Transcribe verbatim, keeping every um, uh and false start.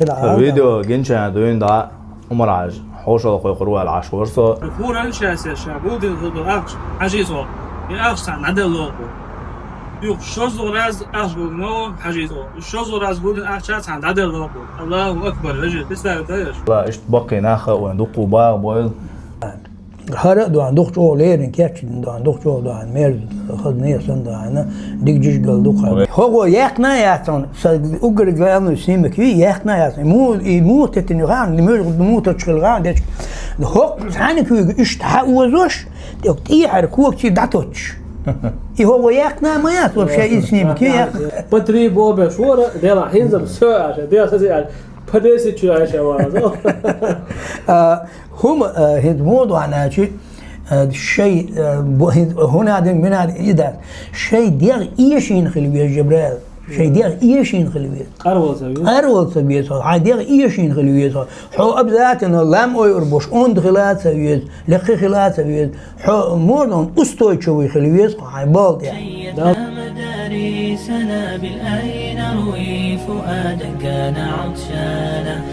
Видео гинча дуьйна дӀа, Умар-Хьажа, хьошалгӀа кхойкхур ваьлла Ӏаш вара со. Хуран шаьсса ша, гулдина хӀуду ахча, хьажи цо. И ахча цхьа дӀаделла лоӀу. Юха шозлагӀа раз ахча гулдина, хьажи цо. ШозлагӀа раз гулдина ахча цхьа дӀаделла лоӀу. Аллаху акбар, вежа, представь, даеш. Ла, иштта баккхий нах а вайн дукха багӀа бойла. ХӀара а дуьхьа дукха чӀогӀа леррина кечдина дуьхьа, дукха чӀогӀа дуьхьа мерза хаза несан дуьхьа, дика жижигал дукха. ХӀокхо яьккхина яц хьуна, са уггар главный снимок ю, яьккхина яц. Му, и муха теттина ю хаьа, муьлха муха тотчу хила хаьа, дечка. ХӀокху цхьаьна куьйга иштта хьаозош, тӀехьара когаций дӀатотчуш. И хӀокхо яьккхина ма яц, вообще и снимок ю, яьккхина. По три бобе шура, дела хӀинзам со аша, дела сази аша, по десять чу аша ваза. А, ХӀума, э, хӀинца муха дуьхьа начи, э, шай, э, бо-, хӀинца хӀуна дин, мина дин, и дац. Шай дегӀ эшийна хила веза, Жабраил. Шай дегӀ эшийна хила веза. Къарвала ца веза. Къарвала ца веза. Хьайн дегӀ эшийна хила веза. Хьо обязательно лам ойур бош, онда хила ца веза, лекхи хила ца веза. Хьо модон устойчивый хила веза, хьайн бал дегӀ. Да. مدارسنا بالأين روي فؤادا كان عطشانا.